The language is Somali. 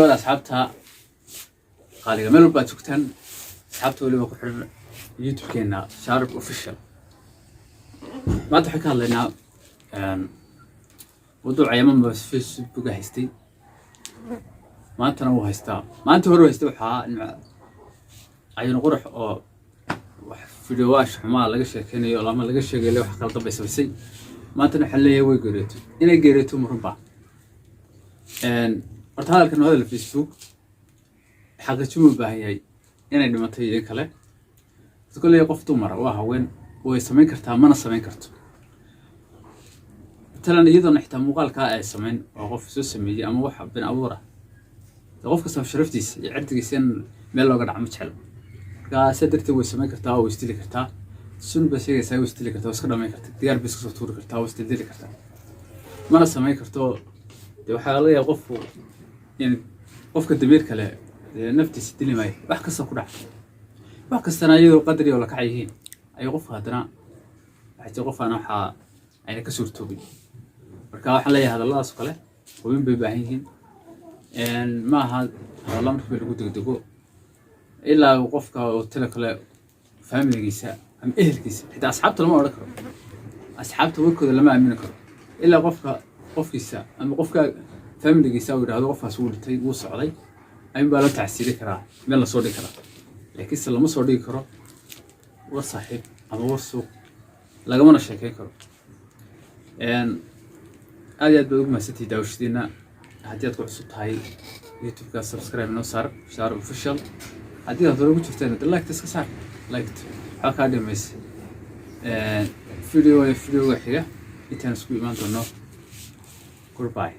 Asxaabta qaaliga, meel walba aad joogtaan, asxaabta weliba ku xidhan YouTube-keena Sharp Official, maanta waxaan ka hadlaynaa mawduuc ayamaba Facebooka haystay, maantana wuu haystaa. Maanta hore haystay. Waxaa Cayun Qurux oo wax videowaash xumaa laga sheekeynayo ama laga sheegayo wax qaldan bay samaysay. Maantana waxaan leeyahay way geeriyooto. Inay geeriyooto ma runbaa? Horta hadalkan waa hadal Facebook, xaqiijin u baahan yahay inay dhimatay iyo in kale. Horta kolley qof dumara waa haween, way samayn kartaa, mana samayn karto. Matalan, iyadoona xitaa muuqaalkaa ay samayn oo qof soo sameeyey ama wax bin abuur ah, dee qof kastaba sharaftiisa iyo cirdigiisa in meel looga dhaco ma jeclo. Marka saa darteed way samayn kartaa oo way isdili kartaa. Sun bay sheegaysaa, way isdili kartaa, way iska dhamayn kartaa, diyaar bay iska soo tuuri kartaa, way isdildili kartaa. Mana samayn karto. Dee waxaa laga yaaba qofku in qofka damiir kale dee naftiisa dili maayo. Wax kasta ku dhaca, wax kastana iyadoo qadari oo la kac yihiin ayuu qofka haddana waxaa jira qof aan waxaa ayna ka suurtoobin. Marka waxaan leeyahay hadalladaas oo kale hubin bay baahan yihiin. Ma aha hadalla markiiba lagu degdego ilaa uu qofka oo tale kale faamiligiisa ama ehelkiisa, xitaa asxaabta lama odhan karo, asxaabta warkooda lama aamini karo ilaa qofka qofkiisa ama qofka faamiligiisa uu yidhahdo qofkaas wuu dhintay, wuu socday, ayuun baa loo tacsiiri karaa, meel lasoo dhigi karaa. Laakiinse lama soo dhigi karo war saaxiib ama war suuq, lagamana sheekeyn karo. Aad iyo aad baad ugu mahadsantihi daawashadiina. Haddii aad ku cusub tahay YouTube-ka, subscribe noo saar, Sharp Official. Haddii aad hore ugu jirteen, de like iska saar, like waxaa kaa dhimaysa. Video videoga xiga intaan isku imaan doono, goodbye.